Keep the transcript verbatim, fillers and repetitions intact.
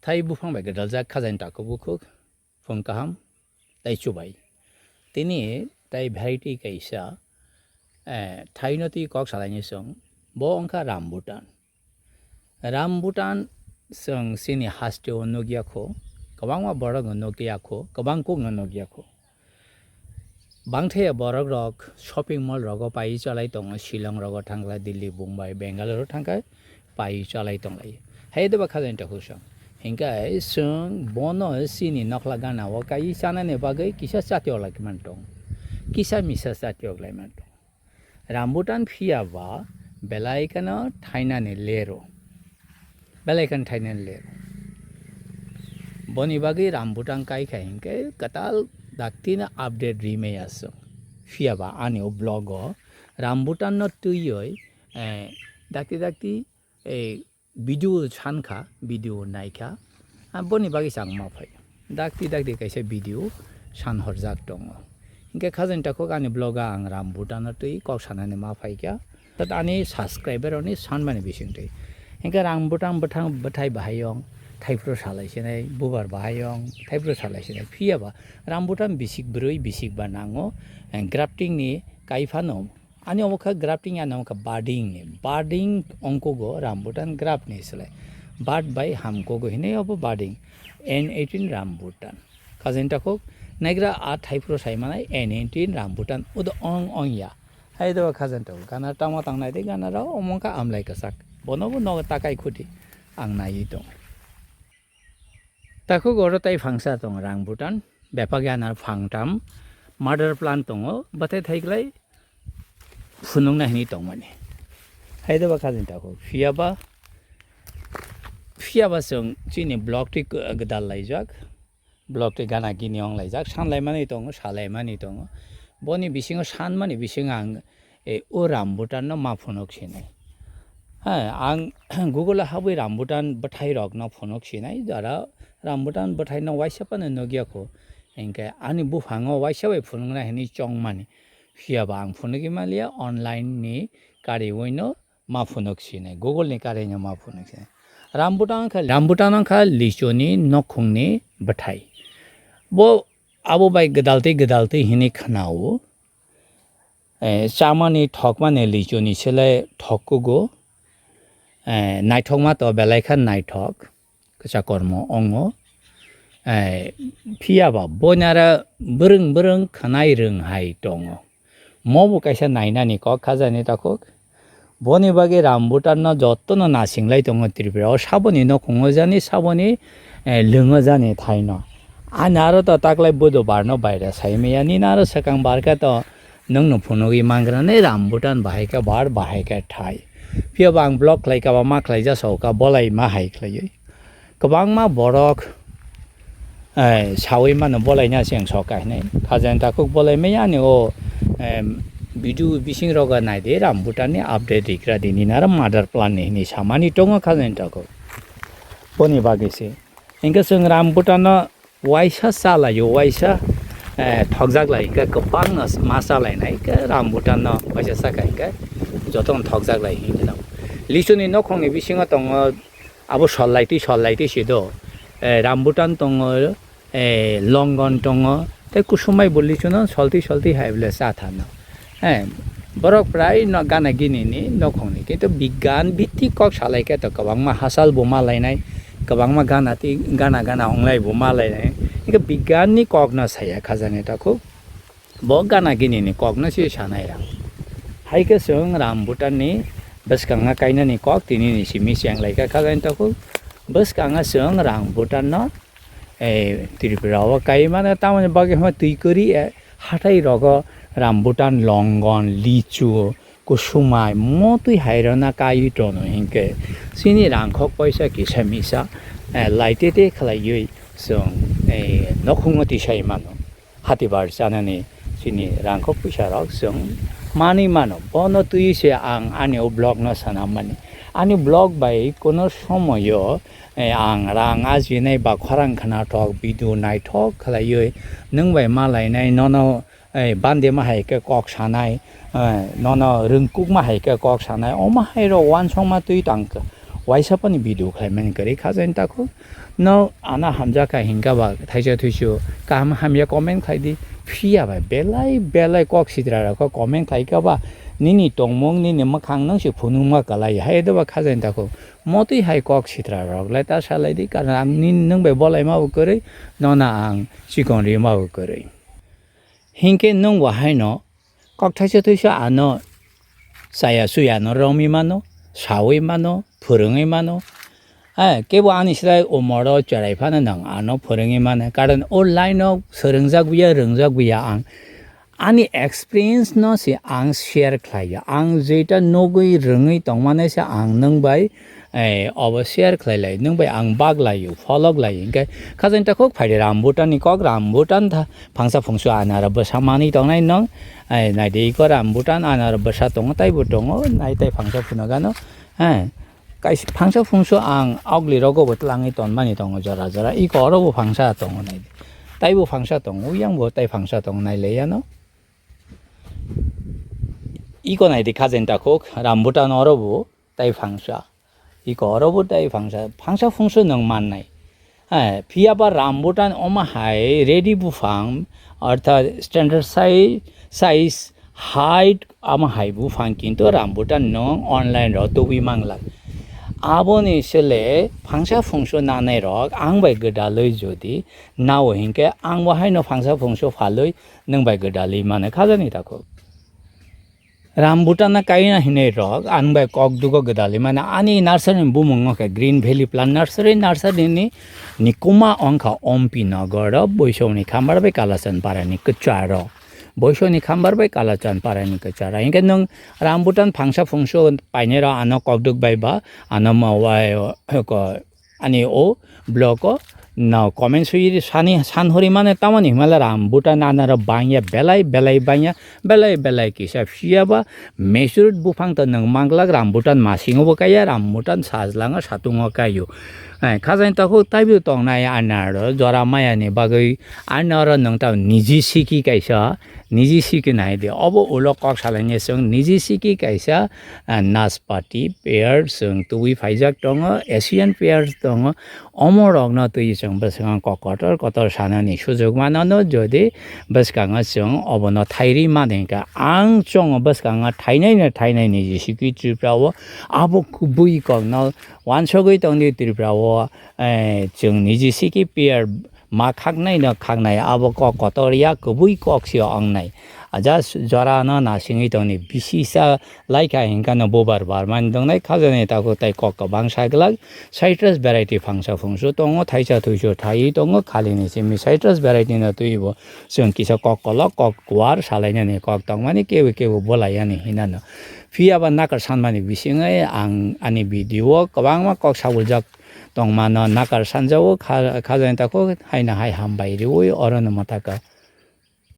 Thai buphang bai gwdaljak khajani takhuk bukhuk, phung kaham, tei chubai. Tini tai variety kaisa, eh, thaino twi kok salaini chwng, bo wngkha rambutan. Rambutan chwng chini hasteo nukya kho, kwbangma borokno nukya kho, kwbang kokno nukya kho. Bangthaya borok rok shopping mall rogo pai chalai tongo, Shillong rogo thangkha, Delhi, Mumbai, Bangalore thangkha, pai chalai tonglai. Hai doba khajani takhuk chwng. Hinkhe chwng bono chini nokla gana o kai chanani bagwi kisa chati oglai man tong. Kisa misa chati oglai man tong. Rambutan phiya ba belai kheno thainani lero. Belai kheno thainani lero. Boni bagwi rambutan kai kha hinkhe kwtal daktino update rimaya chwng. Phiya ba ani o vlog o rambutan no twiwi, eh, dakti dakti, eh, video sankha, video naikha, ah, boni bagwi se ang ma phai. Dakti dakti kaisa video san horjak tongo. Hinkhe khajani takhuk ani vlog o ang rambutan no twi kok sanani ma phaikha. Tat ani subscriber rokni sanmani bisingtwi. Hinkhe rambutan bwthang bwthai bahai wng, thaiphru salai sinai, bubar bahai wng, thaiphru salai sinai. Phiya ba rambutan bisik brwi bisik ba nango, eh, grafting ni kai phano. Ani omo kha grafting, ani omo kha budding ni. Budding ongkogo rambutan graft ni slai. Bud bai hamkogo hinwi obo budding. N eighteen rambutan. Khajani takhuk naigra a thaiphru sai manai N eighteen rambutan. Udo ong ong ya. Hai do khajani takhuk. Gana tamo tang nai de gana rao omo kha amlai kwchak. Bono bo nogo takai khuti ang naiwi tong. Takhuk oro tai phangsa tong rambutan. Bepagya anar phangtam. Mother plant tongo. Bathai thaiglai phunukna hinwi tongmani. Hai doba khajani takhuk. Phiya ba, phiya ba chwng chini vlog twi gwdal laijak. Vlog twi gana gini wng laijak. Sanlai mani tongo, salai mani tongo. Boni bisingo sanmani bisingo ang, eh, o rambutan no ma phunuk sinai. Ha, ang Google o habwi rambutan bwthai rok no phunuk sinai. Jara rambutan bwthai no waisa phano nukya kho. Hinkhe ani buphango waisa bai phunuknai hinwi chongmani. Phiya ba ang phunugwi manliya, online ni kariwi no ma phunuk sinai, Google ni kariwi no ma phunuk sinai. Rambutan wngkha, rambutan wngkha lichuni nokhungni bwthai. Bo abo bai gwdal twi gwdal twi hinwi khwnao. Eh, chamani thokmani lichuni sele thokkugo. Eh, naithokma to belai kha naithok. Kwchak kormo wngo. Eh, phiya ba boinara bwrwng bwrwng khwnai rwng hai tongo. Mo bo kaisa nainani kok khajani takhuk. Boni bagwi rambutan no jotono nasinglai tongo Tripura o. Saboni nokhungo jani, saboni, eh, lwngo jani thaino. Ani aro to taklai budo barno baira sai maya. Nini aro swkang barkha to nwngno phunugwi mangrani rambutan bahai khe bar, bahai khe thai. Phiya bo ang vlog khlai kha ba ma khlai ja sao kha, bolai ma hai khlaiwi. Kwbangma borok, eh, sawi mano bolaina se ang sok kahinai. Khajani takhuk bolai maya ani o, em, video bising rogo naidi rambutan ni update rikra dini nara mother plant ni hinwi samani tongo khajani takhuk. Boni bagwi se. Hinkhe chwng rambutan no waisa chalaio, waisa, eh, thokjak lai hinkhe kwbangno ma chalainai hinkhe rambutan no waisa chakha hinkhe jotono thokjak lai hinwi kheno. Lichuni nokhongni bisingo tongo. Abo sol lai twi, sol lai twi si do. Eh, rambutan tongo, eh, longon tongo, tei kusumai bo lichuno sol twi, sol twi hai bole cha thano. Eh, borok prai no gana gini ni nokhong ni, kintu bigyan bhitti kok salai khe to kwbangma hachal bo ma lainai, kwbangma gana twi, gana gana wnglai bo ma lainai. Hingke bigyan ni kok no saya khajani takhuk. Bo gana gini ni kok no se sanai ya. Hai khe chwng rambutan ni bwskang no kainani kok tini ni simi cheng lai kha khajani takhuk. Bwskang o chwng rambutan no, eh, Tripura o kai mano tamoni bagwi hwnba twi kwrwi, eh, hathai rogo rambutan, longon, lichu, kusumai, mo twi hai rwna kai tono hinkhe chini rangkhok poisa kisa misa, eh, lai tete khlaiwi chwng, eh, nokhungno tisai mano. Hatibar chanani chini rangkhok pisa rok chwng manwi mano. Bono twi se ang ani o vlog no sanammani. Ani vlog bai kono somoyo, eh, ang rang ajinai ba khorang khnathok, video naithok khlaiwi nwng bai ma lainai, nono, eh, bande ma hai khe kok sanai, eh, nono rwngkuk ma hai khe kok sanai, omo hai rok uansukma twi tang kha. Waisa pani video khlaimani kwrwi kha jani takhuk. No ano hamjakha hinkhe ba thaisa thuisu kaham hamya comment khlai di. Phiya bai belai belai kok sitra rok kho comment khlai kha ba nini tongmung nini mwkhang nang se phunukma kwlai hai do ba kha jani takhuk. Motwi hai kok sitra rok le ta salai di, karon ang ni nwng bai bolaima bo kwrwi, nono ang chikon rima bo kwrwi. Hinkhe nwng bo haino kok thaisa thuisa ano chaya chuya no romwi mano, sawi mano, phwrwngwi mano. Eh, kebo ani slai umoro cherai phano nwng ano phwrwngwi mano. Karon o line o swrwngjak buya, rwngjak buya ang. Ani experience no se ang share khlai ya. Ang jeta nugwi rwngwi tongmani se ang nwng bai, eh, obo share khlai lai. Nwng bai ang bak lai o, pholok lai o. Hinkhe kha jani takhuk phai di rambutan ni kok, rambutan tha, phangsa phungsu anaro bwsa manwi tongnai nwng. Eh, nai di iko rambutan anaro bwsa tongo, taibo tongo, nai tai phangsa phunukgano. Eh, kaisa phangsa phungsu ang augli rogo bo twlangwi tonmani tongo jora jora. Iko oro bo phangsa tongo nai di. Taibo phangsa tongo, yang bo tai phangsa tongo nai le yano. Iko nai di kha jani takhuk, rambutan oro bo tai phangsa. Iko oro bo tai phangsa, phangsa phungsu nwng mannai. Eh, phiya ba rambutan omo hai ready buphang, orthat standard size, size, height omo hai buphang kintu rambutan nwng online ro tubui manglak. Aboni sele phangsa phungsu nanai rok ang bai gwdalwi jodi nao hinkhe ang bo haino phangsa phungsu phalwi nwng bai gwdalwi mano kha jani takhuk. Rambutan no kaina hinwi rok ang bai kok dugo gwdalwi mano. Ani nursery ni bumung wngkha Green Valley Plant Nursery, nursery ni nikuma wngkha Ompi Nagar o, Boisoni Khambar bai Kalachan Para ni kwcharo. Boisoni Khambar bai Kalachan Para ni kwcharo. Hinkhe nwng rambutan phangsa phungsu painai rok ano kok duk bai ba, ano ma wai, ko, ani o vlog o no comment swi sani san hori mane tamoni himala rambutan anaro bangya belai belai bangya belai belai kisa phiya ba matured buphang to nwng manglak rambutan masingo bo kaya rambutan sajlanga satungo kayo. Eh, kha jani takhuk taibo tongnai anaro jora maya ni bagwi anaro nwng ta niji siki kaisa niji siki nai di obo ulo kok salaini chwng niji siki kaisa, ah, nas pati, pear, chwng tubui phaijak tongo, Asian pear tongo. Omo rokno twi chwng bwskango kok kotor kotor sanani sujuk mano, no jodi bwskango chwng obono thairwi mani hwnkhe ang chwng bwskango thainai no thainai ni J C P Tripura o abo kubui kokno wansogwi tongdi Tripura o, eh, chwng ni J C P pear ma khaknai no khaknai abo kok kotor ya kubui kok se wngnai. Just jora no nasingwi tongni bisi sa laikha hinkha no bubar barmani tongnai kha jani takhuk tai kok kwbang sa glak citrus variety phangsa phungsu tongo thaisa thuisu thaiwi tongo khali ni simi citrus variety no twibo chwng kisa kok kolok kok kuar salainani kok tongmani kebo kebo bolai yani hinano. Phiya ba nakar sanmani bisingwi ang ani video o kwbangma kok sabuljak tongmano nakar sanjao kha-, kha jani takhuk haino hai hambai riwi orono mwthaka.